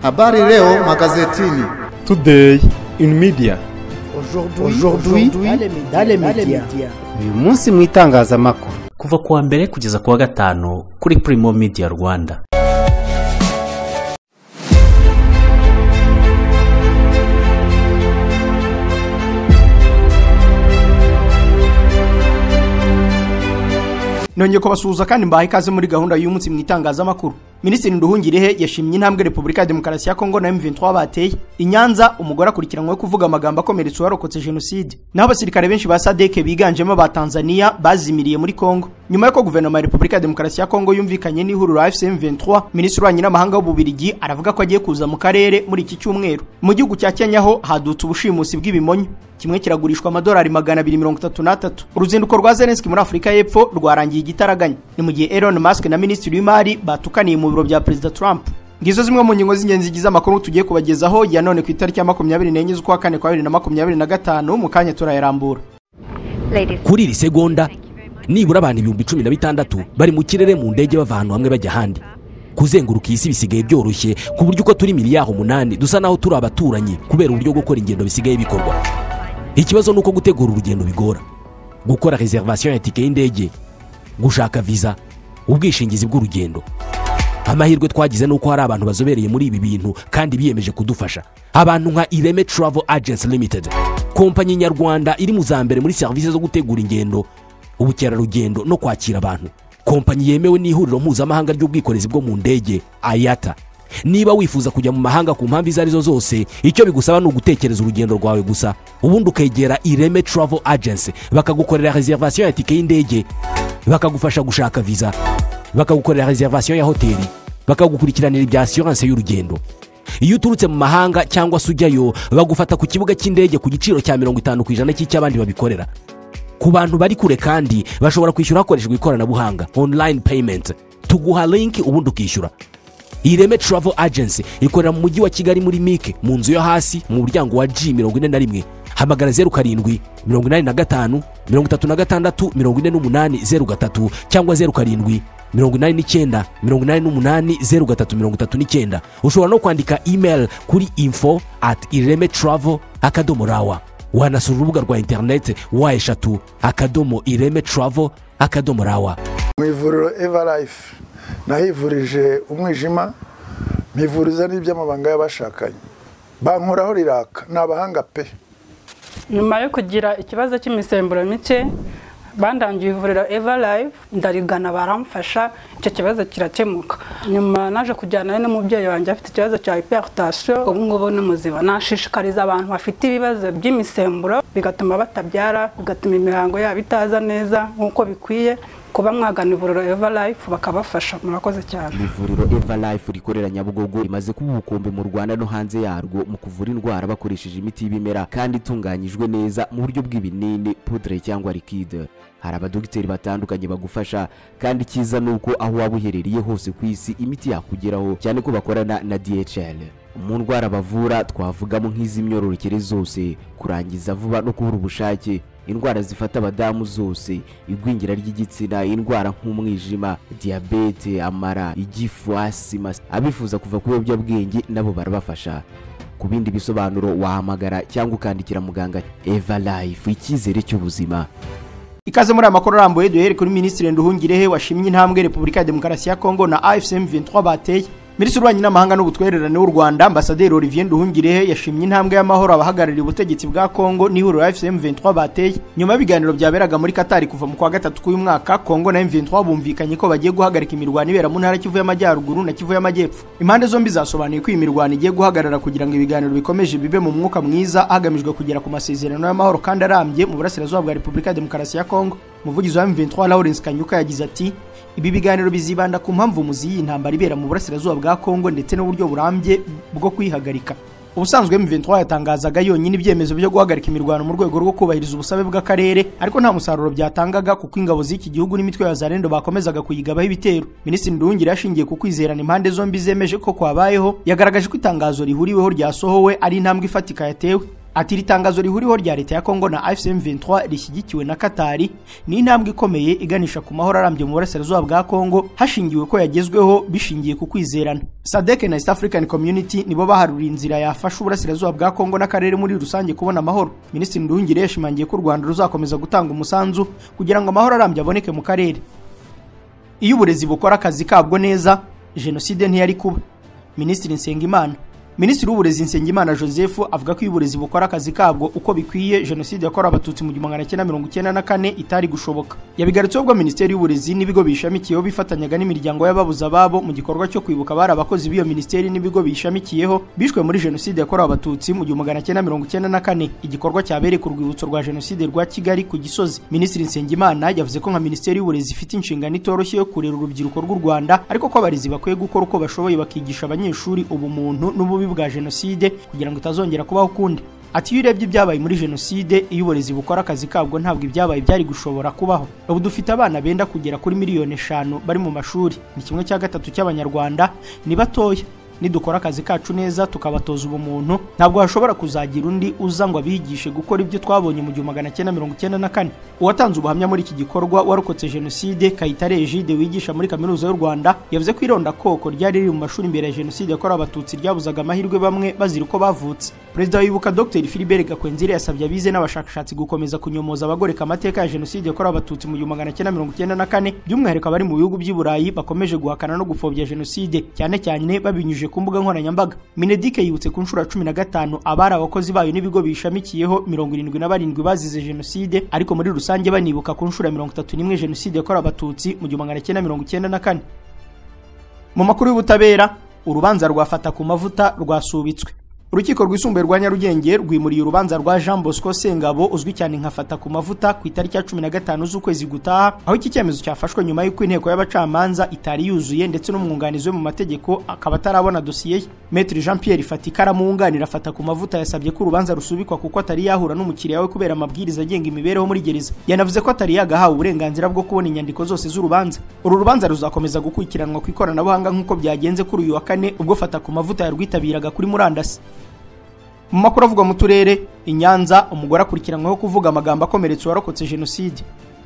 Habari leo magazetini. Today in media. Aujourd'hui dans les médias. Uyu munsi mu itangazamakuru. Kuva kuwa mbere kugeza kuwa gatanu kuri Primo Media Rwanda. Nongeye kubasuhuza kandi mbaha ikaze muri gahunda y'umunsi mu itangazamakuru. Minisitiri Nduhungirehe yashimye intambwe Repubulika ya Demokarasi ya Kongo na M23 bateye. I Nyanza umugore akurikiranywe kuvuga amagambo akomeretsa uwarokotse jenoside. Naho abasirikare benshi ba SADC biganjemo ba Tanzania bazimiriye muri Kongo. Nyuma y'uko guverinoma ya Repubulika ya Demokarasi ya Kongo yumvikanye n'ihuriro AFC M23, Minisitiri w'Ububanyi n'Amahanga w'Ububiligi aravuga ko agiye kuza mu karere muri iki cyumweru. Mu gihugu cya Kenya ho hadutse ubushimusi bw'ibimonyo. Kimwe kiragurishwa amadolari 233. Uruzinduko rwa Zelensky muri Afurika y'Epfo rwarangiye igitaraganya. Ni mu gihe Elon Musk na Minisitiri w'Imari batukaniye mu biro bya Perezida Trump. Ngizo zimwe mu ngingo z'ingenzi zigize amakuru tugiye kubagezaho ya none ku itariki ya 24 z'ukwa kane kwa 2025 mu kanya turayarambura. Kuri iri segonda nibura abantu 16,000 bari mu kirere mu ndege bava ahantu hamwe bajya ahandi. Kuzenguruka isi bisigaye byoroshye ku buryo uko turi miliyari 8 dusa naho turi abaturanyi kubera uburyo gukora ingendo bisigaye bikorwa. Ikibazo nuko gutegura urugendo bigora. Gukora reservation ya tike y'indege, gushaka visa, ubwishingizi bw'urugendo. Amahirwe twagize nuko hari abantu bazobereye muri ibi bintu kandi biyemeje kudufasha. Abantu nka Ireme Travel Agency Limited, kompanyi nyarwanda iri mu za mbere muri serivisi zo gutegura ingendo, ubukerarugendo no kwakira abantu. Kompanyi yemewe n'ihuriro mpuzamahanga ry'ubwikorezi bwo mu ndege IATA. Niba wifuza kujya mu mahanga ku mpamvu izo arizo zose, icyo bigusaba ni ugutekereza urugendo rwawe gusa, ubundi ukegera Ireme Travel Agency bakagukorera reservation ya tike y'indege, bakagufasha gushaka visa, bakagukorera reservation ya hoteli, bakagukurikiranira ibya assurance y'urugendo. Iyo uturutse mu mahanga cyangwa se ujyayo, bagufata ku kibuga cy'indege ku giciro cya 50% cy'icy'abandi babikorera. Ku bantu bari kure kandi bashobora kwishyura hakoreshejwe ikoranabuhanga, online payment. Tuguha link ubundi ukishyura. Ireme Travel Agency ikorera mu mujyi wa Kigali muri Mike, mu nzu yo hasi mu muryango wa G41. Hamagara 07 85 36 48 03 cyangwa 07 89 88 03 39. Ushobora no kwandika email kuri info@iremetravel.rawa. Wanasura urubuga rwa internet wa3.iremetravel.rawa. Mu ivuriro Everlife nahivurije umwijima, mpivuriza n'iby'amabanga y'abashakanye. Bankoraho riraka, ni abahanga pe. Nyuma yo kugira ikibazo cy'imisemburo mike, bandangiye ivuriro Everlife, ndarigana baramfasha, icyo kibazo kirakemuka. Nyuma naje kujyana n'umubyeyi wanjye afite ikibazo cya hypertension, ubu ngubu ni muzima. Nashishikariza abantu bafite ibibazo by'imisemburo bigatuma batabyara, bigatuma imihango yabo itaza neza nk'uko bikwiye, kuba mwagana ivuriro Everlife bakabafasha. Murakoze cyane. Ivuriro Everlife rikorera Nyabugogo rimaze kuba ubukombe mu Rwanda no hanze yarwo mu kuvura indwara bakoresheje imiti y'ibimera kandi itunganyijwe neza mu buryo bw'ibinini, poudre cyangwa liquide. Hari abadogiteri batandukanye bagufasha kandi cyiza nuko aho waba uherereye hose ku isi imiti yakugeraho, cyane ko bakorana na DHL. Mu ndwara bavura twavugamo nk'iz'imyororokere zose, kurangiza vuba no kubura ubushake, indwara zifata abadamu zose, igwingira ry'igitsina, indwara nk'umwijima, diabete, amara, igifu, asima. Abifuza kuva ku biyobyabwenge nabo barabafasha. Ku bindi bisobanuro wahamagara cyangwa ukandikira muganga. Everlife, icyizere cy'ubuzima. Ikaze muri amakuru arambuye duhere kuri Minisitiri Nduhungirehe washimye intambwe Repubulika ya Demokarasi ya Kongo na AFC M23 bateye. Minisitiri w'Ububanyi n'Amahanga n'Ubutwererane w'u Rwanda Ambasaderi Olivier Nduhungirehe yashimye intambwe y'amahoro abahagarariye ubutegetsi bwa Kongo n'ihuriro AFC M23 bateye. Nyuma y'ibiganiro byaberaga muri Qatar kuva mu kwa gatatu k'uyu mwaka, Kongo na M23 bumvikanye ko bagiye guhagarika imirwano ibera mu ntara Kivu y'Amajyaruguru na Kivu y'Amajyepfo. Impande zombi zasobanuye ko iyi mirwano igiye guhagarara kugira ngo ibiganiro bikomeje bibe mu mwuka mwiza hagamijwe kugera ku masezerano y'amahoro kandi arambye mu burasirazuba bwa Repubulika ya Demokarasi ya Kongo. Umuvugizi wa M23 Lawrence Kanyuka yagize ati: "Ibi biganiro bizibanda ku mpamvu muzi y'intambara ibera mu burasirazuba bwa Kongo ndetse n'uburyo burambye bwo kwihagarika." Ubusanzwe M23 yatangazaga yonyine ibyemezo byo guhagarika imirwano mu rwego rwo kubahiriza ubusabe bw'akarere, ariko nta musaruro byatangaga kuko ingabo z'iki gihugu n'imitwe ya Zalendo bakomezaga kuyigabaho ibitero. Minisitiri Nduhungirehe ashingiye ku kwizerana impande zombi zemeje ko kwabayeho, yagaragaje ko itangazo rihuriweho ryasohowe ari intambwe ifatika yatewe. Ati iri tangazo rihuriweho rya leta ya Kongo na AFC M23 rishyigikiwe na Katari ni intambwe ikomeye iganisha ku mahoro arambye mu burasirazuba bwa Kongo, hashingiwe ko yagezweho bishingiye ku kwizerana. SADC na East African Community nibo baharuriye inzira yafasha uburasirazuba bwa Kongo n'akarere muri rusange kubona amahoro. Minisitiri Nduhungirehe yashimangiye ko u Rwanda ruzakomeza gutanga umusanzu kugira ngo amahoro arambye aboneke mu karere. Iyo uburezi bukora akazi kabwo neza, jenoside ntiyari kuba. Minisitiri Nsengimana. Minisitiri w'Uburezi Nsengimana Joseph avuga ko iyo uburezi bukora akazi kabwo uko bikwiye, jenoside yakorewe Abatutsi mu 1994 itari gushoboka. Yabigarutseho ubwo Minisiteri y'Uburezi n'ibigo biyishamikiyeho bifatanyaga n'imiryango y'ababuze ababo mu gikorwa cyo kwibuka abari abakozi b'iyo minisiteri n'ibigo biyishamikiyeho bishwe muri jenoside yakorewe Abatutsi mu 1994, igikorwa cyabereye ku rwibutso rwa jenoside rwa Kigali ku Gisozi. Minisitiri Nsengimana yavuze ko nka Minisiteri y'Uburezi ifite inshingano itoroshye yo kurera urubyiruko rw'u Rwanda, ariko ko abarezi bakwiye gukora uko bashoboye bakigisha abanyeshuri ubumuntu n'ububi bwa jenoside kugira ngo itazongera kubaho ukundi. Ati iyo urebye ibyabaye muri jenoside, iyo uburezi bukora akazi kabwo ntabwo ibyabaye byari gushobora kubaho. Ubu dufite abana benda kugera kuri 5 miliyoni bari mu mashuri, ni 1/3 cy'Abanyarwanda, ni batoya. Nidukora akazi kacu neza tukabatoza ubumuntu, ntabwo hashobora kuzagira undi uza ngo abigishe gukora ibyo twabonye mu 1994. Uwatanze ubuhamya muri iki gikorwa warokotse jenoside, Kayitare Egide wigisha muri Kaminuza y'u Rwanda, yavuze ko irondakoko ryari riri mu mashuri imbere ya jenoside yakorewe Abatutsi ryabuzaga amahirwe bamwe bazira uko bavutse. Perezida wa Ibuka Dr Philibert Gakwenzire yasabye abize n'abashakashatsi gukomeza kunyomoza abagoreka amateka ya jenoside yakorewe Abatutsi mu 1994, by'umwihariko abari mu bihugu by'i Burayi bakomeje guhakana no gupfobya jenoside, cyane cyane babinyujije ku mbuga nkoranyambaga. Mineduc yibutse ku nshuro ya 15 abari abakozi bayo n'ibigo bishamikiyeho 77 bazize jenoside, ariko muri rusange banibuka ku nshuro ya 31 jenoside yakorewe Abatutsi mu 1994. Mu makuru y'ubutabera, urubanza rwa Fatakumavuta rwasubitswe. Urukiko rwisumbuye rwa Nyarugenge rwimuriye urubanza rwa Jean Bosco Sengabo uzwi cyane nka Fatakumavuta ku itariki ya 15 z'ukwezi gutaha, aho iki cyemezo cyafashwe nyuma y'uko inteko y'abacamanza itari yuzuye ndetse n'umwunganizi we mu mategeko akaba atarabona dosiye ye. Maître Jean Pierre Fatikaramu wunganira Fatakumavuta yasabye ko urubanza rusubikwa kuko atari yahura n'umukiriya we kubera amabwiriza agenga imibereho muri gereza. Yanavuze ko atari yagahawe uburenganzira bwo kubona inyandiko zose z'urubanza. Uru rubanza ruzakomeza gukurikiranwa ku ikoranabuhanga nk'uko byagenze kuri uyu wa kane ubwo Fatakumavuta yarwitabiraga kuri murandasi. Mu makuru avugwa mu turere, i Nyanza umugore akurikiranyweho kuvuga amagambo akomeretsa uwarokotse jenoside.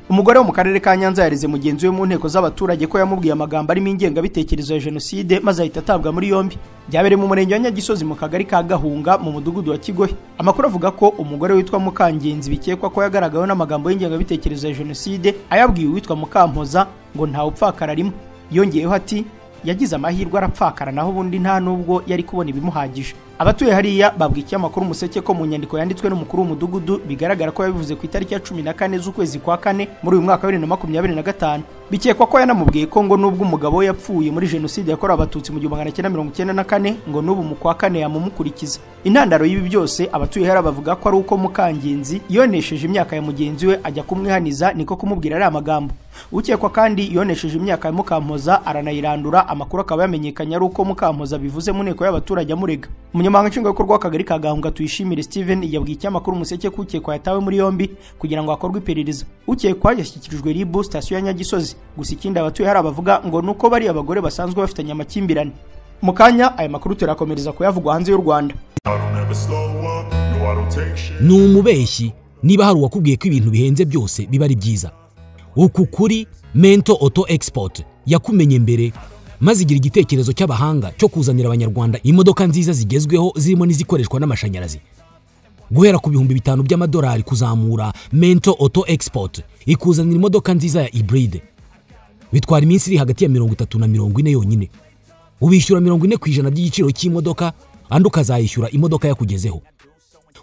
Umugore wo mu karere ka Nyanza yareze mugenzi we mu nteko z'abaturage ko yamubwiye amagambo arimo ingengabitekerezo ya jenoside, maze ahita atabwa muri yombi. Byabereye mu murenge wa Nyagisozi mu kagari ka Gahunga mu mudugudu wa Kigohe. Amakuru avuga ko umugore witwa Mukangenzi bikekwa ko yagaragaweho n'amagambo y'ingengabitekerezo ya jenoside ayabwiye uwitwa Mukampoza ngo ntawe upfakara arimo. Yongeyeho ati yagize amahirwe arapfakara, naho ubundi nta nubwo yari kubona ibimuhagije. Abatuye hariya babwiye ikinyamakuru Umuseke ko mu nyandiko yanditswe n'umukuru w'umudugudu bigaragara ko yabivuze ku itariki ya 14 z'ukwezi kwa kane muri uyu mwaka wa 2025. Bikekwa ko yanamubwiye ko ngo nubwo umugabo we yapfuye muri jenoside yakorewe Abatutsi mu 1994, ngo n'ubu mu kwa kane yamumukurikiza. Intandaro y'ibi byose abatuye hariya bavuga ko ari uko Mukangenzi yonesheje imyaka ya mugenzi we ajya kumwihaniza, niko kumubwira ari amagambo. Ukekwa kandi yonesheje imyaka ya Mukampoza aranayirandura, amakuru akaba yamenyekanye ari uko Mukampoza bivuze mu nteko y'abaturage amurega. Umunyamabanga nshingwabikorwa w'akagari ka Gahunga Tuyishimire Steven yabwiye ikinyamakuru Umuseke ko ukekwa yatawe muri yombi kugira ngo hakorwe iperereza. Ukekwa yashyikirijwe RIB sitasiyo ya Nyagisozi. Gusa ikindi abatuye hari abavuga ngo nuko bari abagore basanzwe bafitanye amakimbirane. Mu kanya aya makuru turakomereza kuyavugwa hanze y'u Rwanda. Ni umubeshyi niba hari uwakubwiye ko ibintu bihenze byose biba ari byiza. Uku kuri Mento Auto Export yakumenye mbere, maze igira igitekerezo cy'abahanga cyo kuzanira Abanyarwanda imodoka nziza zigezweho zirimo n'izikoreshwa n'amashanyarazi guhera ku 5000 by'amadolari kuzamura. Mento Auto Export ikuzanira imodoka nziza ya hybride, bitwara iminsi iri hagati ya 30 na 40 yonyine. Ubishyura 40% by'igiciro cy'imodoka, andi ukazayishyura imodoka yakugezeho.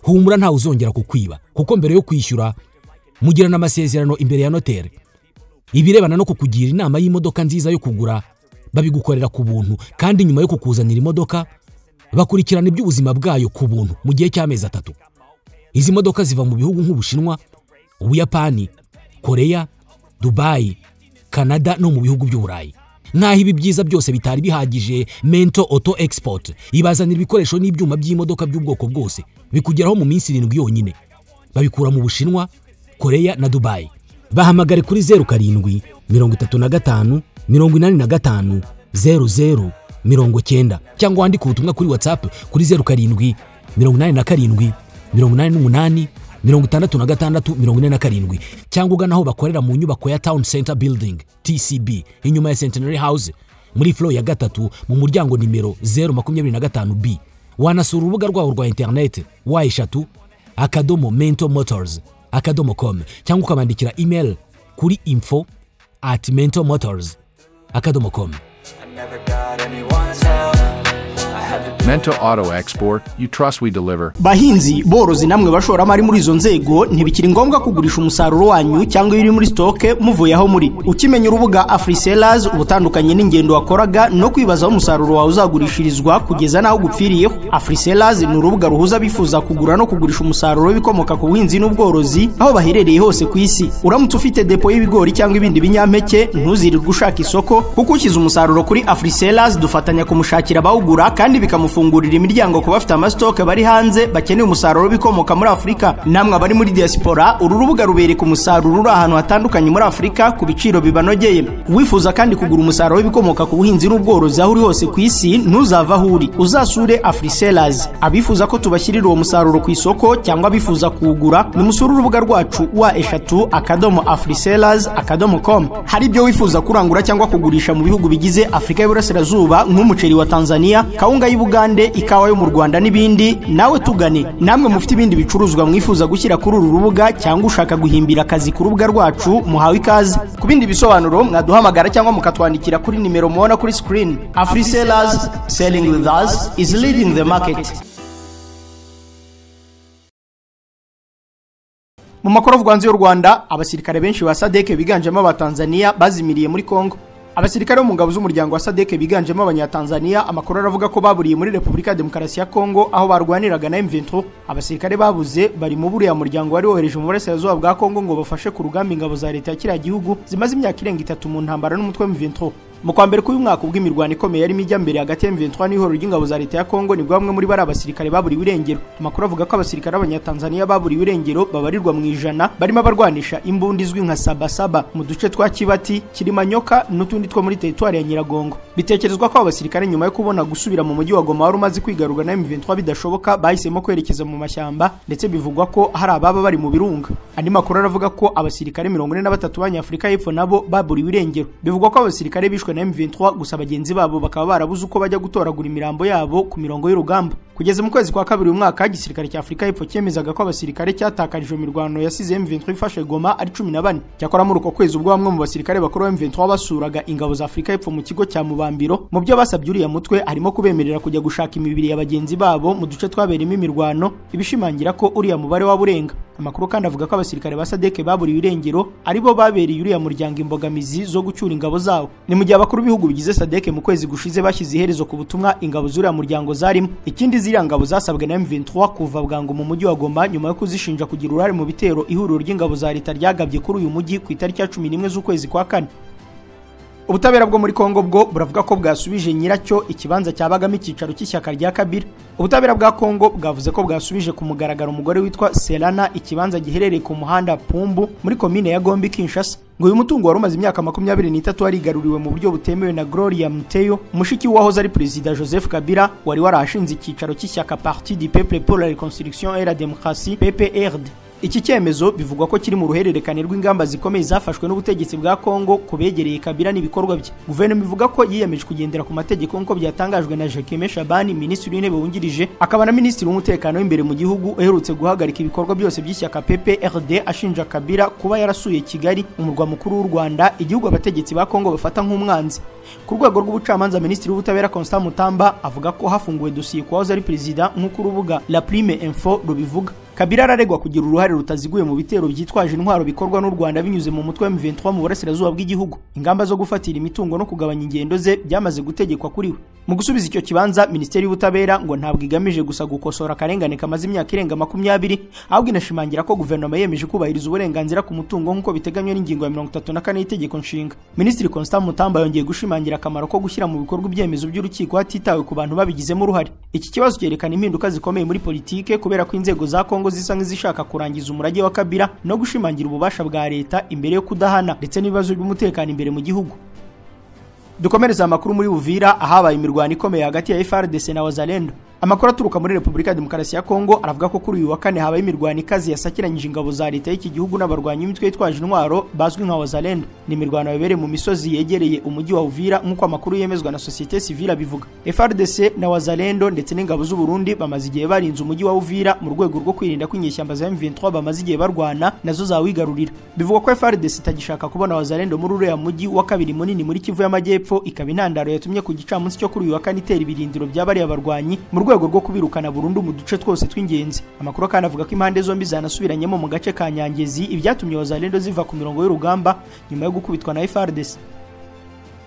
Humura, ntawe uzongera kukwiba kuko mbere yo kwishyura mugirana amasezerano imbere ya notere. Ibirebana no kukugira inama y'imodoka nziza yo kugura babigukorera ku buntu, kandi nyuma yo kukuzanira imodoka bakurikirana iby'ubuzima bwayo ku buntu mu gihe cy'amezi 3. Izi modoka ziva mu bihugu nk'Ubushinwa, Ubuyapani, Koreya, Dubayi, Kanada no mu bihugu by'Uburayi. Nk'aho ibi byiza byose bitari bihagije, Mento Auto Export ibazanira ibikoresho n'ibyuma by'imodoka by'ubwoko bwose, bikugeraho mu minsi 7 yonyine. Babikura mu Bushinwa, Koreya na Dubayi. Bahamagare kuri 07 35 85 00 90 cyangwa wandike ubutumwa kuri WhatsApp kuri 07 87. 88 66 47 cyangwa ugana aho bakorera mu nyubako ya Town Center Building TCB inyuma ya Centenary House muri floor ya 3 mu muryango nimero 025B. Wanasura urubuga rwabo rwa internet w3.mentalmotors.com cyangwa ukabandikira email kuri info@mentalmotors.com. Mental Auto Export, you trust we deliver. Bahinzi borozi namwe bashoramari muri izo nzego, ntibikiri ngombwa kugurisha umusaruro wanyu cyangwa ibiri muri stock muvuye aho muri. Ukimenya urubuga AfriSellers ubutandukanye n'ingendo wakoraga no kwibaza aho umusaruro wawe uzagurishirizwa kugeza naho gupfiriyeho. AfriSellers ni urubuga ruhuza abifuza kugura no kugurisha umusaruro w'ibikomoka ku buhinzi n'ubworozi aho baherereye hose ku isi. Uramutse ufite depo y'ibigori cyangwa ibindi binyampeke, ntuzirirwe ushaka isoko kuko ushyize umusaruro kuri AfriSellers dufatanya kumushakira abawugura kandi bikamufungurira imiryango ku bafite amastoke bari hanze bakeneye umusaruro w'ibikomoka muri Afurika. Namwe abari muri diaspora, uru rubuga rubereka umusaruro uri ahantu hatandukanye muri Afurika ku biciro bibanogeye. Wifuza kandi kugura umusaruro w'ibikomoka ku buhinzi n'ubworozi aho uri hose ku isi, ntuzava aho uri, uzasure AfriSellers. Abifuza ko tubashyirira uwo musaruro ku isoko cyangwa abifuza kuwugura, nimusure urubuga rwacu w3.afrisellers.com. Hari ibyo wifuza kurangura cyangwa kugurisha mu bihugu bigize Afurika y'Iburasirazuba nk'umuceri wa Tanzania, kawunga y'Ubugande, ikawa yo mu Rwanda n'ibindi, nawe tugane. Namwe mufite ibindi bicuruzwa mwifuza gushyira kuri uru rubuga cyangwa ushaka guhimbira akazi ku rubuga rwacu, muhawe ikaze. Ku bindi bisobanuro mwaduhamagara cyangwa mukatwandikira kuri nimero mubona kuri screen. AfriSellers, selling with us is leading the market. Mu makuru avugwa hanze y'u Rwanda, abasirikare benshi ba SADC biganjemo aba Tanzania bazimiriye muri Kongo. Abasirikare bo mu ngabo z'umuryango wa SADC biganjemo abanyatanzania, amakuru aravuga ko baburiye muri Repubulika ya Demokarasi ya Kongo aho barwaniraga na M23. Abasirikare babuze bari mu buriya muryango wari wohereje mu burasirazuba bwa Kongo ngo bafashe ku rugamba ingabo za leta ya kiriya gihugu zimaze imyaka irenga 3 mu ntambara n'umutwe wa M23. Mu kwa mbere k'uyu mwaka ubwo imirwano ikomeye yarimo ijya mbere hagati ya M23 n'ihuriro ry'ingabo za leta ya Kongo, nibwo bamwe muri bari abasirikare baburiwe irengero. Amakuru avuga ko abasirikare b'abanyatanzania baburiwe irengero babarirwa mu 100, barimo abarwanisha imbunda izwi nka sabasaba mu duce twa Kibati, Kilimanyoka n'utundi two muri teritwari ya Nyiragongo. Bitekerezwa ko abasirikare nyuma yo kubona gusubira mu mujyi wa Goma wari umaze kwigarurwa na M23 bidashoboka, bahisemo kwerekeza mu mashyamba, ndetse bivugwa ko hari ababa bari mu birunga. Andi makuru aravuga ko abasirikare 43 b'Abanyafurika y'Epfo nabo baburiwe irengero. Bivugwa ko abasirikare bishwe na M23 gusa bagenzi babo bakaba barabuze uko bajya gutoragura imirambo yabo ku mirongo y'urugamba. Kugeza mu kwezi kwa kabiri uyu mwaka, igisirikare cya Afurika y'Epfo cyemezaga ko abasirikare cyatakarije imirwano yasize M23 ifashe Goma ari 14. Cyakora muri uko kwezi ubwo bamwe mu basirikare bakuru ba M23 basuraga ingabo za Afurika y'Epfo mu kigo cya Mubambiro, mu byo basabye uriya mutwe harimo kubemerera kujya gushaka imibiri ya bagenzi babo mu duce twabereyemo imirwano, ibishimangira ko uriya mubare waburenga. Amakuru kandi avuga ko abasirikare ba SADC baburiwe irengero aribo babereye uriya muryango imbogamizi zo gucyura ingabo zawo. Ni mu gihe abakuru b'ibihugu bigize SADC mu kwezi gushize bashyize iherezo ku butumwa ingabo z'uriya muryango zarimo. Ikindi, ziriya ngabo zasabwe na M23 kuva bwangu mu mujyi wa Goma nyuma yo kuzishinja kugira uruhare mu bitero ihuriro ry'ingabo za leta ryagabye kuri uyu mujyi ku itariki ya 11 z'ukwezi kwa kane. Ubutabera bwo muri Kongo bwo buravuga ko bwasubije nyiracyo ikibanza cyabagamo icyicaro cy'ishyaka rya Kabila. Ubutabera bwa Kongo bwavuze ko bwasubije ku mugaragaro umugore witwa Selana ikibanza giherereye ku muhanda Pumbu muri komine ya Gombe Kinshasa. Ngo uyu mutungo wari umaze imyaka 23 warigaruriwe mu buryo butemewe na Gloria Mteyo, mushiki w'uwahoze ari perezida Joseph Kabila, wari warashinze icyicaro cy'ishyaka Parti du Peuple pour la Reconstruction et la Démocratie PPRD. Iki cyemezo bivugwa ko kiri mu ruhererekane rw'ingamba zikomeye zafashwe n'ubutegetsi bwa Kongo kubegereye Kabila n'ibikorwa bye. Guverinoma ivuga ko yiyemeje kugendera ku mategeko nk'uko byatangajwe na Jacques Shabani, minisitiri w'intebe wungirije akaba na minisitiri w'umutekano w'imbere mu gihugu, uherutse guhagarika ibikorwa byose by'ishyaka PPRD ashinja Kabila kuba yarasuye Kigali, umurwa mukuru w'u Rwanda, igihugu abategetsi ba Kongo bafata nk'umwanzi. Ku rwego rw'ubucamanza, minisitiri w'ubutabera Constant Mutamba avuga ko hafunguwe dosiye ku wahoze ari perezida nk'uko urubuga La Prime Info rubivuga. Kabila araregwa kugira uruhare rutaziguye mu bitero byitwaje intwaro bikorwa n'u Rwanda binyuze mu mutwe wa M23 mu burasirazuba bw'igihugu. Ingamba zo gufatira imitungo no kugabanya ingendo ze byamaze gutegekwa kuri we. Mu gusubiza icyo kibanza, Minisiteri y'Ubutabera ngo ntabwo igamije gusa gukosora akarengane kamaze imyaka irenga 20, ahubwo inashimangira ko guverinoma yemeje kubahiriza uburenganzira ku mutungo nk'uko biteganywa n'ingingo ya 34 y'itegeko nshinga. Minisitiri Constant Mutamba yongeye gushimangira akamaro ko gushyira mu bikorwa ibyemezo by'urukiko hatitawe ku bantu babigizemo uruhare. Iki kibazo cyerekana impinduka zikomeye muri politike kubera ko inzego za Kongo zisa nk'izishaka kurangiza umurage wa Kabila no gushimangira ububasha bwa leta imbere yo kudahana ndetse n'ibibazo by'umutekano imbere mu gihugu. Dukomereza amakuru muri Uvira ahabaye imirwano ikomeye hagati ya FARDC na Wazalendo. Amakuru aturuka muri Repubulika ya Demokarasi ya Kongo aravuga ko kuri uyu wa kane habaye imirwano ikaze yasakiranyije ingabo za leta y'iki gihugu n'abarwanyi b'imitwe yitwaje intwaro bazwi nka Wazalendo. Ni imirwano yabereye mu misozi yegereye umujyi wa Uvira nk'uko amakuru yemezwa na société civile abivuga. FARDC na Wazalendo ndetse n'ingabo z'u Burundi bamaze igihe barinze umujyi wa Uvira mu rwego rwo kwirinda ko inyeshyamba za M23 bamaze igihe barwana nazo zawigarurira. Bivugwa ko FARDC itagishaka kubona Wazalendo muri uriya mujyi wa kabiri munini muri Kivu y'Amajyepfo, ikaba intandaro yatumye ku gicamunsi cyo kuri uyu wa kane itera ibirindiro by'abariya barwanyi mu rwego rwo kubirukana burundu mu duce twose tw'ingenzi. Amakuru kandi avuga ko impande zombi zanasubiranyemo mu gace ka Nyangezi, ibyatumye Wazalendo ziva ku mirongo y'urugamba nyuma yo gukubitwa na FARDC.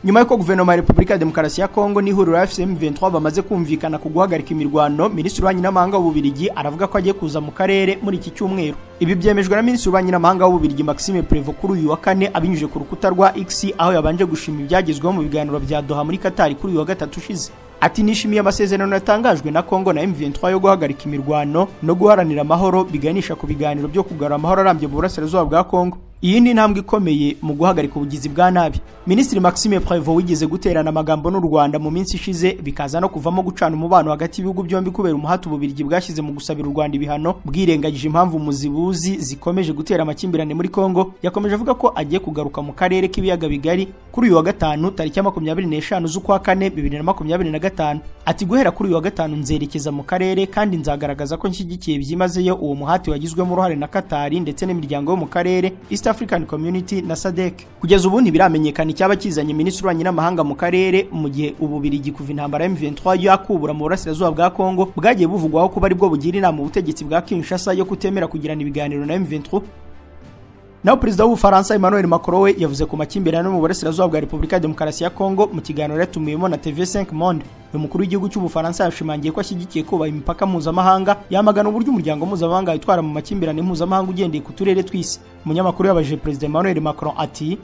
Nyuma y'uko guverinoma ya Repubulika ya Demokarasi ya Kongo n'ihuriro AFC M23 bamaze kumvikana ku guhagarika imirwano, Minisitiri w'Ububanyi n'Amahanga w'Ububiligi aravuga ko agiye kuza mu karere muri iki cyumweru. Ibi byemejwe na Minisitiri w'Ububanyi n'Amahanga w'Ububiligi Maxime Prévost kuri uyu wa kane abinyujije ku rukuta rwa X, aho yabanje gushima ibyagezweho mu biganiro bya Doha muri Qatar kuri uyu wa gatatu ushize. Ati nishimiye amasezerano yatangajwe na Kongo na M23 yo guhagarika imirwano no guharanira amahoro biganisha ku biganiro byo kugarura amahoro arambye mu burasirazuba bwa Kongo. Iyi ni intambwe ikomeye mu guhagarika ubugizi bwa nabi. Minisitiri Maxime Prévost wigeze guterana amagambo n'u Rwanda mu minsi ishize, bikaza no kuvamo gucana umubano hagati y'ibihugu byombi kubera umuhati Ububiligi bwashyize mu gusabira u Rwanda ibihano, bwirengagije impamvu muzibuzi zikomeje gutera amakimbirane muri Kongo. Yakomeje avuga ko agiye kugaruka mu karere k'ibiyaga bigari kuri uyu wa gatanu tariki ya 25 z'ukwa kane 2025. Ati guhera kuri uyu wa gatanu nzerekeza mu karere kandi nzagaragaza ko nshyigikiye byimazeyo uwo muhati wagizwemo uruhare na Qatar ndetse n'imiryango yo mu karere, East African Community na SADC. Kugeza ubu ntibiramenyekana icyaba kizanye Minisitiri w'Ububanyi n'Amahanga mu karere, mu gihe Ububiligi kuva intambara ya M23 yakubura mu burasirazuba bwa Kongo bwagiye buvugwaho kuba aribwo bugira inama ubutegetsi bwa Kinshasa yo kutemera kugirana ibiganiro na M23. Naho Perezida w'Ubufaransa Emmanuel Macron we yavuze ku makimbirane mu burasirazuba bwa Repubulika ya Demokarasi ya Kongo mu kiganiro yatumiwemo na TV5 Monde. Uyu mukuru w'igihugu cy'Ubufaransa yashimangiye ko ashyigikiye kubaha imipaka mpuzamahanga, yamagana uburyo umuryango mpuzamahanga witwara mu makimbirane mpuzamahanga ugendeye ku turere tw'isi. Umunyamakuru yabajije Perezida Emmanuel Macron ati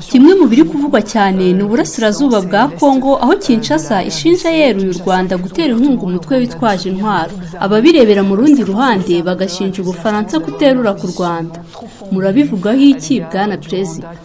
Kimwe mu biri kuvugwa cyane ni uburasirazuba bwa Kongo, aho Kinshasa ishinja yeruye u Rwanda gutera inkunga umutwe witwaje intwaro. Ababirebera mu rundi ruhande bagashinja Ubufaransa kuterura ku Rwanda. Murabivugaho iki bwana Perezida?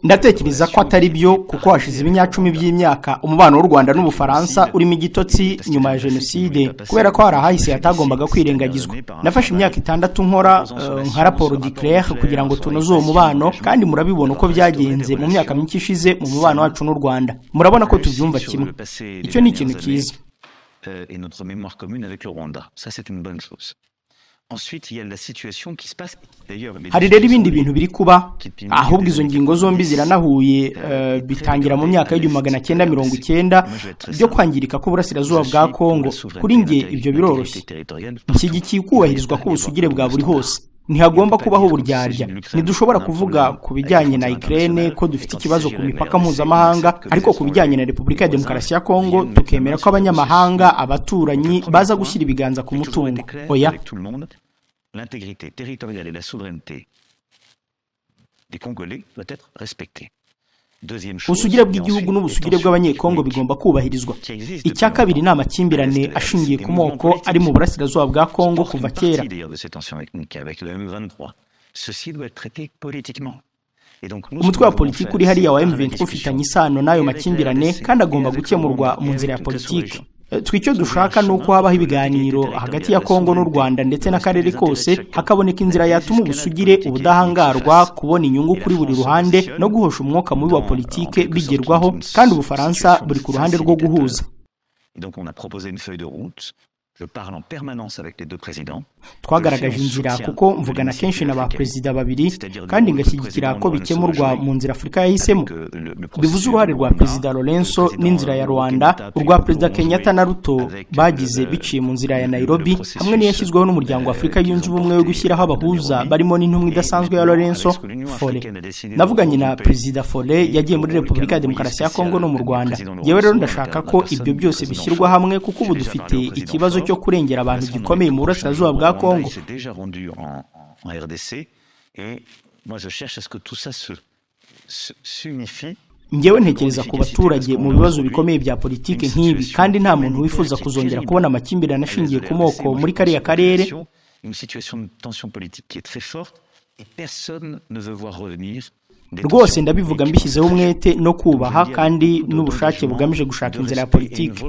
Ndatekereza ko atari byo, kuko hashize ibinyacumi by'imyaka umubano w'u Rwanda n'Ubufaransa urimo igitotsi nyuma ya jenoside, kubera ko hari ahahise hatagombaga kwirengagizwa. Nafashe imyaka 6 nkora nka raporo d'Iclair kugira ngo tunoze uwo mubano, kandi murabibona uko byagenze mu myaka myinshi ishize mu mubano wacu n'u Rwanda. Murabona ko tubyumva kimwe. Icyo ni ikintu cyiza. Hari rero ibindi bintu biri kuba, ahubwo izo ngingo zombi ziranahuye, bitangira mu myaka y'1990 byo kwangirika k'uburasirazuba bwa Kongo. Kuri nge ibyo biroroshye. Nshyigikiye kubahirizwa k'ubusugire bwa buri hose. Ntihagomba kubaho uburyarya. Ntidushobora kuvuga ku bijyanye na Ukraine ko dufite ikibazo ku mipaka mpuzamahanga, ariko ku bijyanye na Repubulika ya Demokarasi ya Kongo tukemera ko abanyamahanga, abaturanyi baza gushyira ibiganza ku mutungo. Oya. L'intégrité territoriale et la souveraineté des Congolais doit être respectée. Ubusugire bw'igihugu n'ubusugire bw'Abanyekongo bigomba kubahirizwa. Icya kabiri ni amakimbirane ashingiye ku moko ari mu burasirazuba bwa Kongo kuva kera. Umutwe wa politiki uri hariya wa M23 ufitanye isano n'ayo makimbirane kandi agomba gukemurwa mu nzira ya politiki. Twe icyo dushaka ni uko habaho ibiganiro hagati ya Kongo n'u Rwanda ndetse n'akarere kose, hakaboneka inzira yatuma ubusugire, ubudahangarwa, kubona inyungu kuri buri ruhande no guhosha umwuka mubi wa politike bigerwaho, kandi Ubufaransa buri ku ruhande rwo guhuza. Twagaragaje inzira kuko mvugana kenshi na ba perezida babiri kandi ngashyigikira ko bikemurwa mu nzira Afurika yahisemo. Bivuze uruhare rwa Perezida Lorenzo n'inzira ya Rwanda, urwa Perezida Kenyatta na Ruto bagize biciye mu nzira ya Nairobi, hamwe n'iyashyizweho n'umuryango wa Afurika yunze ubumwe yo gushyiraho abahuza barimo n'intumwa idasanzwe ya Lorenzo Fole. Navuganye na Perezida Fole yagiye muri Repubulika ya Demokarasi ya Kongo no mu Rwanda. Yewe rero ndashaka ko ibyo byose bishyirwa hamwe kuko ubu dufite ikibazo cyo kurengera abantu gikomeye mu burasirazuba bwa Kongo. Njyewe ntekereza ku baturage mu bibazo bikomeye bya politiki nk'ibi, kandi nta muntu wifuza kuzongera kubona amakimbirane ashingiye ku moko muri kariya karere. Rwose ndabivuga mbishyizeho umwete no kubaha kandi n'ubushake bugamije gushaka inzira ya politiki.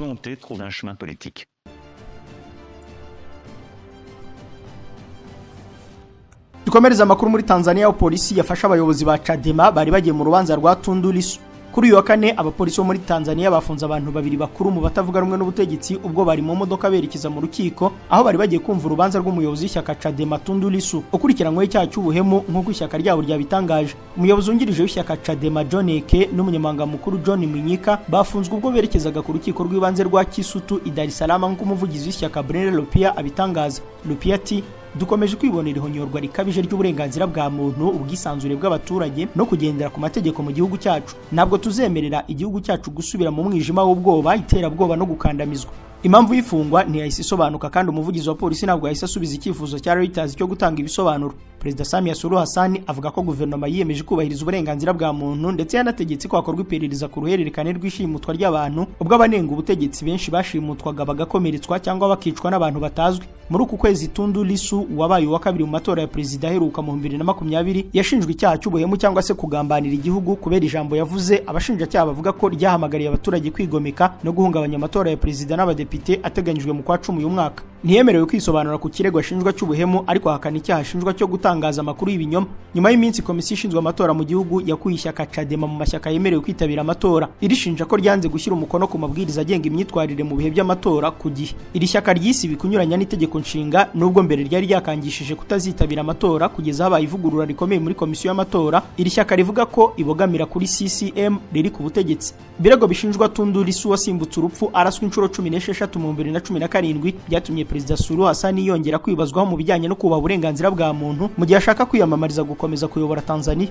Dukomereza amakuru muri Tanzania, aho polisi yafashe abayobozi ba Chadema bari bagiye mu rubanza rwa Tundu Lissu. Kuri uyu wa kane, abapolisi bo muri Tanzania bafunze abantu babiri bakuru mu batavuga rumwe n'ubutegetsi ubwo bari mu modoka berekeza mu rukiko, aho bari bagiye kumva urubanza rw'umuyobozi w'ishyaka Chadema Tundu Lissu ukurikiranyweho icyaha cy'ubuhemu nk'uko ishyaka ryabo ryabitangaje. Umuyobozi wungirije w'ishyaka Chadema John Eke n'umunyamabanga mukuru John Mwinyika bafunzwe ubwo berekezaga ku rukiko rw'ibanze rwa Kisutu i Dar es Salaam, nk'uko umuvugizi w'ishyaka Brenda Lupia abitangaza. Lupia ati: "Dukomeje kwibonera ihonyorwa rikabije ry'uburenganzira bwa muntu, ubwisanzure bw'abaturage no kugendera ku mategeko mu gihugu cyacu. Ntabwo tuzemerera igihugu cyacu gusubira mu mwijima w'ubwoba, iterabwoba no gukandamizwa." Impamvu y'ifungwa ntiyahise isobanuka, kandi umuvugizi wa polisi ntabwo yahise asubiza icyifuzo cya Reuters cyo gutanga ibisobanuro. Perezida Samia Suluhu Hassan avuga ko guverinoma yiyemeje kubahiriza uburenganzira bwa muntu, ndetse yanategetse ko hakorwa iperereza ku ruhererekane rw'ishimutwa ry'abantu, ubwo abanenga ubutegetsi benshi bashimutwaga bagakomeretswa cyangwa bakicwa n'abantu batazwi. Muri uku kwezi, Tundu Lissu wabaye uwa kabiri mu matora ya perezida aheruka mu 2020 yashinjwe icyaha cy'ubuhemu cyangwa se kugambanira igihugu kubera ijambo yavuze abashinjacyaha bavuga ko ryahamagariye abaturage kwigomeka no guhungabanya amatora ya perezida n'abadepite ateganyijwe mu kwa 10 uyu mwaka. Ntiyemerewe kwisobanura ku kirego ashinjwa cy'ubuhemu, ariko ahakana icyaha ashinjwa cyo gutangaza amakuru y'ibinyoma. Nyuma y'iminsi, komisiyo ishinzwe amatora mu gihugu yakuye ishyaka Chadema mu mashyaka yemerewe kwitabira amatora, irishinja ko ryanze gushyira umukono ku mabwiriza agenga imyitwarire mu bihe by'amatora ku gihe. Iri shyaka ryisibi kunyuranya n'itegeko nshinga, nubwo mbere ryari ryakangishije kutazitabira amatora kugeza habaye ivugurura rikomeye muri komisiyo y'amatora. Iri shyaka rivuga ko ibogamira kuri CCM riri ku butegetsi. Ibirego bishinjwa Tundu Lissu wasimbutse urupfu araswa inshuro 16 mu 2017 byatumye Perezida Suluhu Hassan yongera kwibazwaho mu bijyanye no kubaha uburenganzira bwa muntu mu gihe ashaka kwiyamamariza gukomeza kuyobora Tanzania.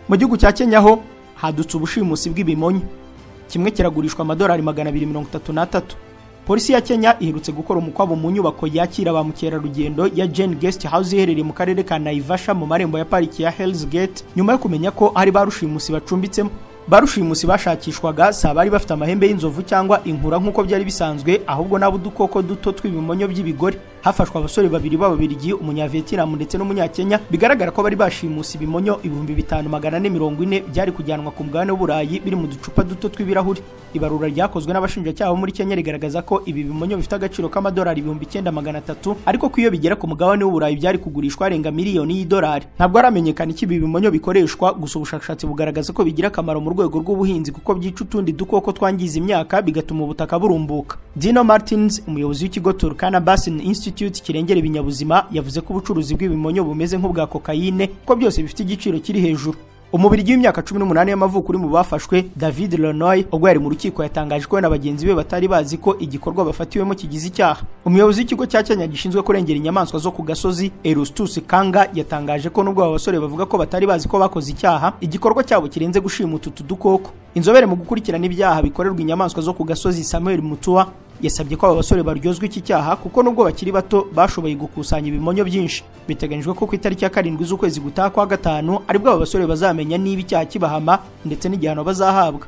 Mu gihugu cya Kenya ho hadutse ubushimusi bw'ibimonyo, kimwe kiragurishwa amadolari 233. Polisi ya Kenya iherutse gukora umukwabo mu nyubako yakira ba mukerarugendo ya Jane Guest House iherereye mu karere ka Naivasha mu marembo ya pariki ya Hell's Gate, nyuma yo kumenya ko hari ba rushimusi bacumbitsemo. Barushimusi bashakishwaga si abari bafite amahembe y'inzovu cyangwa inkura nk'uko byari bisanzwe, ahubwo n'abo udukoko duto tw'ibimonyo by'ibigore. Hafashwe abasore babiri b'Ababiligi, umunyavietnam ndetse n'umunyakenya, bigaragara ko bari bashimusi ibimonyo 5440 byari kujyanwa ku mugabane w'Uburayi biri mu ducupa duto tw'ibirahuri. Ibarura ryakozwe n'abashinjacyaha bo muri Kenya rigaragaza ko ibi bimonyo bifite agaciro k'amadolari 9300, ariko ko iyo bigera ku mugabane w'Uburayi byari kugurishwa arenga miliyoni y'idolari. Ntabwo haramenyekana icyo ibi bimonyo bikoreshwa, gusa ubushakashatsi bugaragaza ko bigira akamaro mu rwego rw'ubuhinzi kuko byica utundi dukoko twangiza imyaka bigatuma ubutaka burumbuka. Dino Martins, umuyobozi w'ikigo Turkana Basin Institute kirengera ibinyabuzima, yavuze ko ubucuruzi bw'ibimonyo bumeze nk'ubwa kokayine, ko byose bifite igiciro kiri hejuru. Umubirigi w'imyaka 18 y'amavuko uri mu bafashwe, David Lonoy, ubwo yari mu rukiko yatangaje ko we na bagenzi be batari bazi ko igikorwa bafatiwemo kigize icyaha. Umuyobozi w'ikigo cya Kenya gishinzwe kurengera inyamaswa zo ku gasozi, Erastus Kanga, yatangaje ko nubwo aba basore bavuga ko batari bazi ko bakoze icyaha, igikorwa cyabo kirenze gushimuta utu dukoko. Inzobere mu gukurikirana ibyaha bikorerwa inyamaswa zo ku gasozi, Samuel Mutua, yasabye ko aba basore baryozwa iki cyaha kuko nubwo bakiri bato bashoboye gukusanya ibimonyo byinshi. Biteganyijwe ko ku itariki ya 7 z'ukwezi gutaha kwa gatanu aribwo aba basore bazamenya niba icyaha kibahama ndetse n'igihano bazahabwa.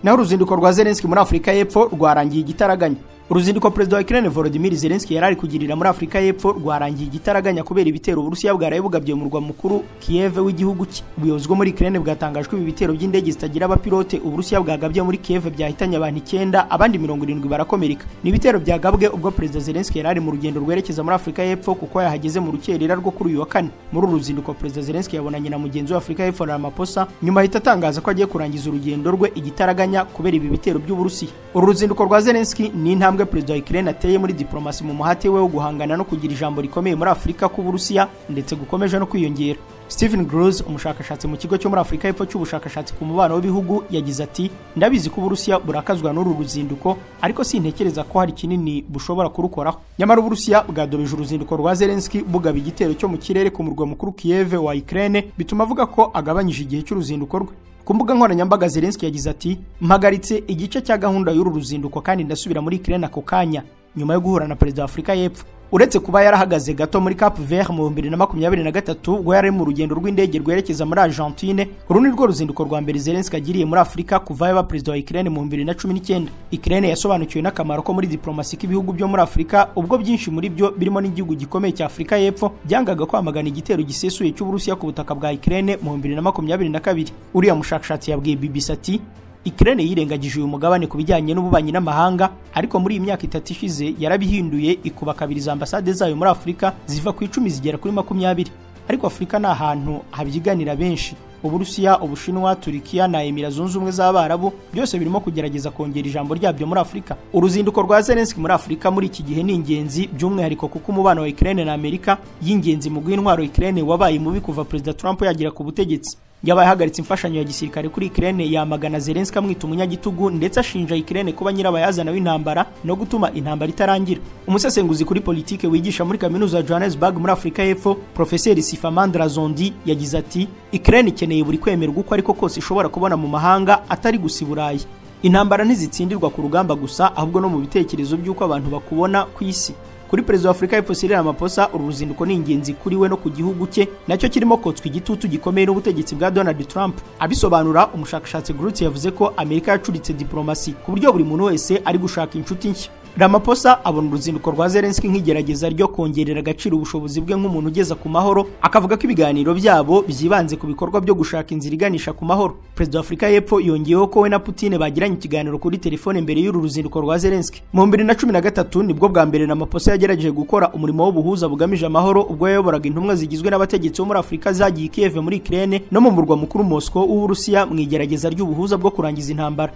Naho uruzinduko rwa Zelensky muri Afurika y'Epfo rwarangiye igitaraganya. Uruzinduko Perezida wa Ukraine Volodymyr Zelensky yari ari kugirira muri Afurika y'Epfo rwarangiye igitaraganya kubera ibitero Uburusiya bwaraye bugabye mu murwa mukuru Kiev w'igihugu cye. Ubuyobozi bwo muri Ukraine bwatangaje ko ibi bitero by'indege zitagira abapilote Uburusiya bwagabye muri Kiev byahitanye abantu 9, abandi 70 barakomereka. Ni ibitero byagabwe ubwo Perezida Zelensky yari ari mu rugendo rwerekeza muri Afurika y'Epfo kuko yahageze mu rukerera rwo kuri uyu wa kane. Muri uru ruzinduko Perezida Zelensky yabonanye na mugenzi we Afurika y'Epfo Ramaphosa, nyuma ahita atangaza ko agiye kurangiza urugendo rwe igitaraganya kubera ibi bitero by'Uburusiya. Uru ruzinduko rwa Zelensky ni intambwe Perezida wa Ukraine ateye muri diplomasi mu muhate we wo guhangana no kugira ijambo rikomeye muri Afurika ku Burusiya ndetse gukomeje no kwiyongera. Stephen Gross, umushakashatsi mu kigo cyo muri Afurika y'Epfo cy'ubushakashatsi ku mubano w'ibihugu, yagize ati: "Ndabizi ko Uburusiya burakazwa n'uru ruzinduko, ariko sintekereza ko hari kinini bushobora kurukoraho." Nyamara Uburusiya bwadobeje uruzinduko rwa Zelensky bugaba igitero cyo mu kirere ku murwa mukuru Kiev wa Ukraine, bituma avuga ko agabanyije igihe cy'uruzinduko rwe. Ku mbuga nkoranyambaga Zelensky yagize ati: "Mpagaritse igice cya gahunda y'uru ruzinduko kandi ndasubira muri Ukraine ako kanya nyuma yo guhura na Perezida wa Afurika y'Epfo." Uretse kuba yarahagaze gato muri Cap Vert mu 2023 ubwo yari mu rugendo rw'indege rwerekeza muri Argentine, uru ni rwo ruzinduko rwa mbere Zelensky agiriye muri Afurika kuva yaba perezida wa Ukraine mu 2019. Ukraine yasobanukiwe n'akamaro ko muri diplomasi k'ibihugu byo muri Afurika, ubwo byinshi muri byo birimo n'igihugu gikomeye cya Afurika y'Epfo byangaga kwamagana igitero gisesuye cy'Uburusiya ku butaka bwa Ukraine mu 2022. Uriya mushakashatsi yabwiye BBC ati: Ukraine yirengagije uyu mugabane ku bijyanye n'ububanyi n'amahanga, ariko muri iyi myaka itatu ishize yarabihinduye, ikuba kabiri za ambasade zayo muri Afurika ziva ku 10 zigera kuri 20. Ariko Afurika ni ahantu habyiganira benshi. Uburusiya, Ubushinwa, Turikiya na Emira Zunze Ubumwe z'Abarabu byose birimo kugerageza kongera ijambo ryabyo muri Afurika. Uruzinduko rwa Zelensky muri Afurika muri iki gihe ni ingenzi, by'umwihariko kuko umubano wa Ukraine na Amerika y'ingenzi mu guha intwaro Ukraine wabaye mubi kuva Perezida Trump yagera ku butegetsi. Yabaye ahagaritse imfashanyo ya gisirikare kuri Ukraine, yamagana Zelensky amwita umunyagitugu, ndetse ashinja Ukraine kuba nyirabayazana w'intambara no gutuma intambara itarangira. Umusesenguzi kuri politike wigisha muri kaminuza ya Johannesburg muri Afurika y'Epfo, Profeseri Sifamandra Zondi, yagize ati: Ukraine ikeneye buri kwemerwa uko ariko kose ishobora kubona mu mahanga atari gusa i Burayi. Intambara ntizitsindirwa ku rugamba gusa, ahubwo no mu bitekerezo by'uko abantu bakubona ku isi. Kuri Perezida wa Afurika y'Epfo Cyril Ramaphosa, uru ruzinduko ni ingenzi kuri we no ku gihugu cye nacyo kirimo kotswa igitutu gikomeye n'ubutegetsi bwa Donald Trump. Abisobanura, umushakashatsi Grutz yavuze ko Amerika yacuritse diplomasi ku buryo buri muntu wese ari gushaka inshuti nshya. Ramaphosa abona uruzinduko rwa Zelensky nk'igerageza ryo kongerera agaciro ubushobozi bwe nk'umuntu ugeza ku mahoro, akavuga ko ibiganiro byabo byibanze ku bikorwa byo gushaka inzira iganisha ku mahoro. Perezida wa Afurika y'Epfo yongeyeho ko we na Putin bagiranye ikiganiro kuri telefone mbere y'uru ruzinduko rwa Zelensky. Mu 2013 nibwo bwa mbere Ramaphosa yagerageje gukora umurimo w'ubuhuza bugamije amahoro, ubwo yayoboraga intumwa zigizwe n'abategetsi bo muri Afurika zagiye Kiev muri Ukraine no mu murwa mukuru Moscow w'Uburusiya mu igerageza ry'ubuhuza bwo kurangiza intambara.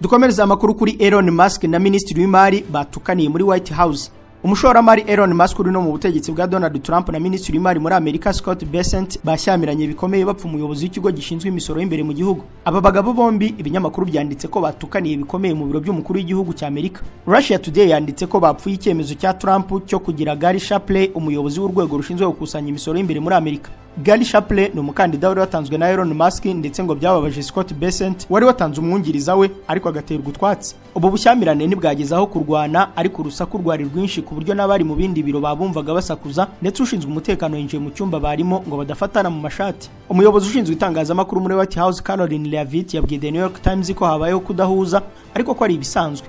Dukomereza amakuru kuri Elon Musk na Minisitiri w'Imari batukaniye muri White House. Umushoramari Elon Musk uri no mu butegetsi bwa Donald Trump na Minisitiri w'Imari muri Amerika Scott Bessent bashyamiranye bikomeye bapfa umuyobozi w'ikigo gishinzwe imisoro y'imbere mu gihugu. Aba bagabo bombi ibinyamakuru byanditse ko batukaniye bikomeye mu biro by'umukuru w'igihugu cya Amerika. Russia Today yanditse ko bapfuye icyemezo cya Trump cyo kugira Gary Shapley umuyobozi w'urwego rushinzwe gukusanya imisoro y'imbere muri Amerika. Gary Shapley ni umukandida wari watanzwe na Elon Musk, ndetse ngo byababaje Scott Bessent wari watanze umwungiriza we ariko agaterwa utwatsi. Ubu bushyamirane ntibwageze aho kurwana, ariko urusaku rwari rwinshi ku buryo n'abari mu bindi biro babumvaga basakuza, ndetse ushinzwe umutekano yinjiye mu cyumba barimo ngo badafatana mu mashati. Umuyobozi ushinzwe itangazamakuru muri White House Caroline Leavitt yabwiye The New York Times ko habayeho kudahuza ariko ko ari ibisanzwe.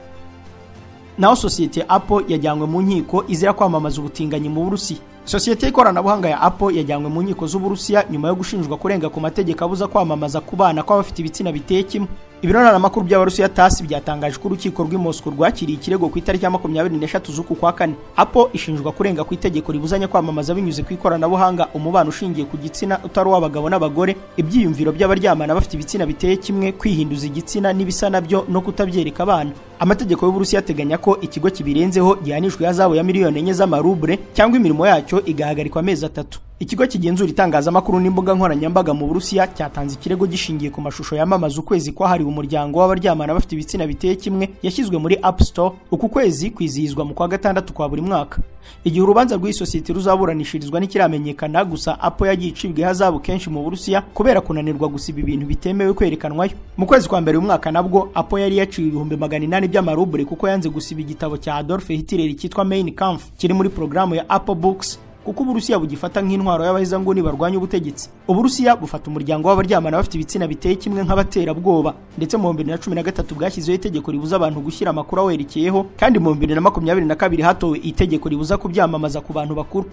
Naho sosiyete Apple yajyanywe mu nkiko izira kwamamaza ubutinganyi mu Burusiya. Sosiyete y'ikoranabuhanga ya Apple yajyanywe mu nkiko z'Uburusiya nyuma yo gushinjwa kurenga ku mategeko abuza kwamamaza ku bana kw'abafite ibitsina biteye kimwe. Ibiro ntaramakuru by'Abarusiya TASS byatangaje ko urukiko rw'i Moscow rwakiriye ikirego ku itariki ya 23 z'uku kwa kane. Apple ishinjwa kurenga ku itegeko ribuzanya kwamamaza binyuze ku ikoranabuhanga umubano ushingiye ku gitsina utari uw'abagabo n'abagore, ibyiyumviro by'abaryamana bafite ibitsina biteye kimwe, kwihinduza igitsina n'ibisa nabyo no kutabyereka abana. Amategeko y'Uburusiya ateganya ko ikigo kibirenzeho gihanishwa ihazabu ya miliyoni 4 z'amaruble cyangwa imirimo yacyo igahagarikwa amezi 3. Ikigo kigenzura itangazamakuru n'imbuga nkoranyambaga mu Burusiya cyatanze ikirego gishingiye ku mashusho yamamaza ukwezi kwahariwe umuryango w'abaryamana bafite ibitsina biteye kimwe yashyizwe muri App Store. Uku kwezi kwizihizwa mu kwa gatandatu kwa buri mwaka. Igihe urubanza rw'iyi sosiyete ruzaburanishirizwa ntikiramenyekana, gusa Apple yagiye icibwa ihazabu kenshi mu Burusiya kubera kunanirwa gusiba ibintu bitemewe kwerekanwayo. Mu kwezi kwa mbere umwaka nabwo Apple yari yaciwe 800,000 by'amaruble kuko yanze gusiba igitabo cya Adolf Hitler cyitwa Mein Kampf kiri muri porogaramu ya Apple Books, kuko Uburusiya bugifata nk'intwaro y'abahezanguni barwanya ubutegetsi. Uburusiya bufata umuryango w'abaryamana bafite ibitsina biteye kimwe nk'abaterabwoba, ndetse mu 2013 bwashyizeho itegeko ribuza abantu gushyira amakuru awerekeyeho, kandi mu 2022 hatowe itegeko ribuza kubyamamaza ku bantu bakuru.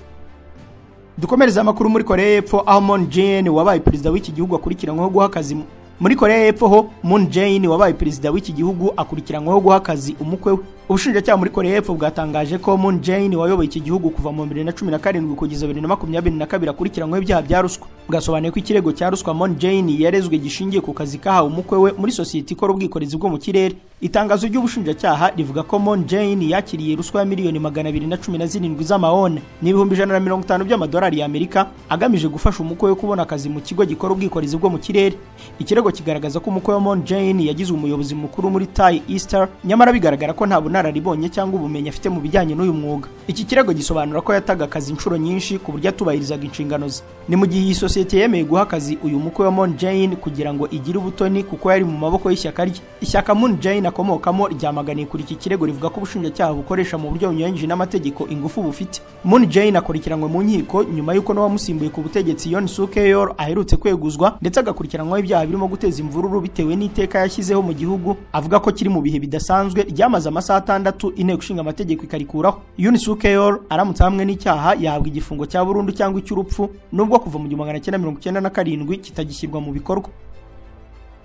Dukomereza amakuru muri Korea y'Epfo, aho Moon Jae-in wabaye perezida w'iki gihugu akurikiranyweho guha akazi muri Korea y'Epfo. Ho Moon Jae-in wabaye perezida w'iki gihugu akurikiranyweho guha akazi umukwe we. Ubushinjacyaha muri Korea y'Epfo bwatangaje ko Moon Jae-in wayoboye iki gihugu kuva mu 2017 kugeza 2022 akurikiranyweho ibyaha bya ruswa. Bwasobanuye ko ikirego cya ruswa Moon Jae-in yarezwe gishingiye ku kazi kahawe umukwe we muri sosiyete ikora ubwikorezi bwo mu kirere. Itangazo ry'ubushinjacyaha rivuga ko Moon Jae-in yakiriye ruswa ya miliyoni 217 z'amawone ni 150 by'amadolari y'Amerika agamije gufasha umukwe we kubona akazi mu kigo gikora ubwikorezi bwo mu kirere. Ikirego kigaragaza ko umukwe wa Moon Jae-in yagize umuyobozi mukuru muri Thai Easter, nyamara bigaragara ko nta bunararibonye cyangwa ubumenyi afite mu bijyanye n'uyu mwuga. Iki kirego gisobanura ko yataga akazi inshuro nyinshi ku buryo atubahirizaga inshingano ze. Ni mu gihe iyi sosiyete yemeye guha akazi uyu mukwe wa Moon Jae-in kugira ngo igire ubutoni kuko yari mu maboko y'ishyaka rye. Ishyaka Moon Jae-in akomokamo ryamaganiye kuri iki kirego, rivuga ko ubushinjacyaha bukoresha mu buryo bunyuranyije n'amategeko ingufu bufite. Moon Jae-in akurikiranwe mu nkiko nyuma y'uko n'uwamusimbuye ku butegetsi Yoon Suk Yeol aherutse kweguzwa, ndetse agakurikiranwaho ibyaha birimo guteza imvururu bitewe n'iteka yashyizeho mu gihugu avuga ko kiri mu bihe bidasanzwe ryamaze amasaha 6 inteko ishinga amategeko ikarikuraho. Yoon Suk Yeol aramutse hamwe n'icyaha yahabwa igifungo cya burundu cyangwa icy'urupfu, nubwo kuva mu 1997 kitagishyirwa mu bikorwa.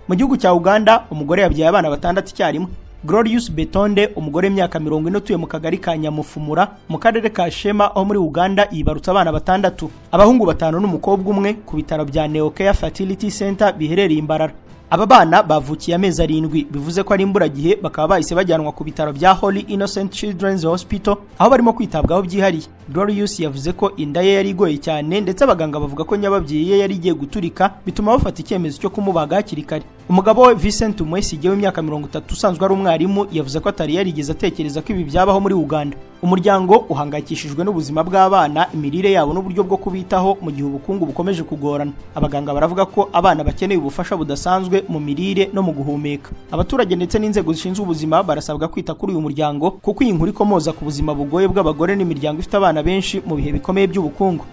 Mu gihugu cya Uganda, umugore yabyaye abana 6 icyarimwe. Glorious Betonde, umugore w'imyaka 40 utuye mu kagari ka Nyamufumura mu karere ka Shema ho muri Uganda, yibarutse abana 6, abahungu 5 n'umukobwa umwe ku bitaro bya Neocare Fertility Center biherereye i Mbarara. Aba bana bavukiye amezi 7, bivuze ko ari imburagihe, bakaba bahise bajyanwa ku bitaro bya Holy Innocent Children's Hospital aho barimo kwitabwaho byihariye. Glorious yavuze ko inda ye yari igoye cyane, ndetse abaganga bavuga ko nyababyeyi ye yari igiye guturika, bituma bafata icyemezo cyo kumubaga hakiri kare. Umugabo we Vincent Umwesige w'imyaka 30 usanzwe ari umwarimu yavuze ko atari yarigeze atekereza ko ibi byabaho muri Uganda. Umuryango uhangayikishijwe n'ubuzima bw'abana, imirire yabo n'uburyo bwo kubitaho mu gihe ubukungu bukomeje kugorana. Abaganga baravuga ko abana bakeneye ubufasha budasanzwe mu mirire no mu guhumeka. Abaturage ndetse n'inzego zishinzwe ubuzima barasabwa kwita kuri uyu muryango, kuko iyi nkuru ikomoza ku buzima bugoye bw'abagore n'imiryango ifite abana benshi mu bihe bikomeye by'ubukungu.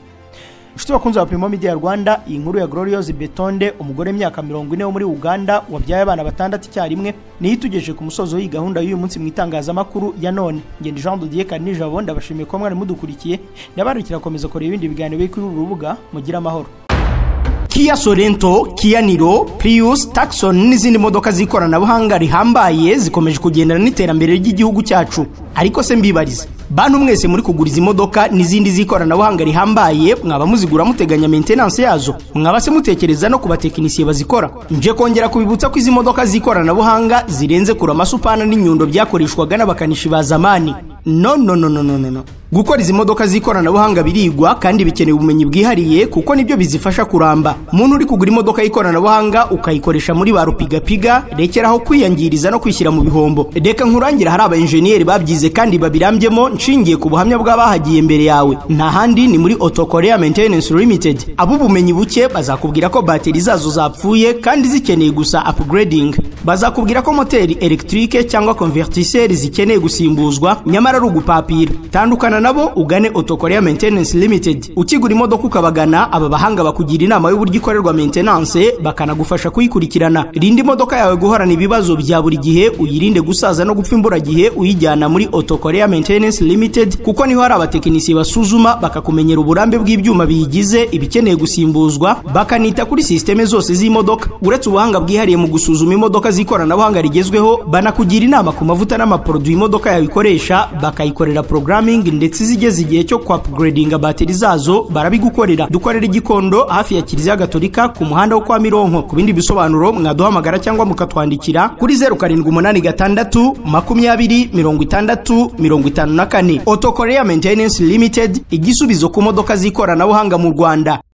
Inshuti bakunze ba Primo Media Rwanda, iyi nkuru ya Glorious Betonde, umugore w'imyaka 40 wo muri Uganda wabyaye abana 6 icyarimwe, niyo itugejeje ku musozo w'iyi gahunda y'uyu munsi mu itangazamakuru ya none. Ngende Jean de Dieu Kanijabo, ndabashimiye ko mwari mudukurikiye, ndabarikira komeza kureba ibindi biganiro biri kuri uru rubuga. Mugira amahoro. Kia Sorento, Kia Niro, Prius, Tucson n'izindi modoka z'ikoranabuhanga rihambaye zikomeje kugendana n'iterambere ry'igihugu cyacu. Ariko se mbibarize, bantu mwese muri kugura izi modoka n'izindi z'ikoranabuhanga rihambaye, mwaba muzigura muteganya maintenance yazo? Mwaba se mutekereza no kubatekinisiye bazikora? Nje kongera kubibutsa ko izi modoka z'ikoranabuhanga zirenze kure amasupana n'inyundo byakoreshwaga n'abakanishi ba zamani. No no no no no no. Gukora izi modoka z'ikoranabuhanga birigwa kandi bikeneye ubumenyi bwihariye, kuko nibyo bizifasha kuramba. Muntu uri kugura imodoka y'ikoranabuhanga ukayikoresha muri ba rupigapiga, rekeraho kwiyangiriza no kwishyira mu bihombo. Reka nkurangira hari aba engineer babyize kandi babirambyemo, nshingiye ku buhamya bw'abahagiye mbere yawe. Nta handi ni muri Auto Korea Maintenance Limited. Abo ubumenyi buke bazakubwira ko bateri zazo zapfuye kandi zikeneye gusa upgrading. Bazakubwira ko moteri electrique cyangwa convertisseur zikeneye gusimbuzwa, nyamara ari ugupapira. Tandukana nabo ugane Auto Korea Maintenance Limited. Ukigura imodoka ukabagana, aba bahanga bakugira inama y'uburyo ikorerwa maintenance, bakanagufasha kuyikurikirana. Rinda imodoka yawe guhorana ibibazo bya buri gihe, uyirinde gusaza no gupfa imburagihe, uyijyana muri Auto Korea Maintenance Limited, kuko niho hari abatekinisiye basuzuma bakakumenyera uburambe bw'ibyuma biyigize, ibikeneye gusimbuzwa, bakanita kuri systeme zose z'imodoka. Uretse ubuhanga bwihariye mu gusuzuma imodoka z'ikoranabuhanga rigezweho, banakugira inama ku mavuta n'amaproduit imodoka yawe ikoresha, bakayikorera programming, ndetse zigeze igihe cyo ku upgradinga bateri zazo barabigukorera. Dukorera Igikondo hafi ya Kiliziya Gatolika ku muhanda wo kwa Mironko. Ku bindi bisobanuro mwaduhamagara cyangwa mukatwandikira kuri 0786 20 60 54. Auto Korea Maintenance Limited, igisubizo ku modoka z'ikoranabuhanga mu Rwanda.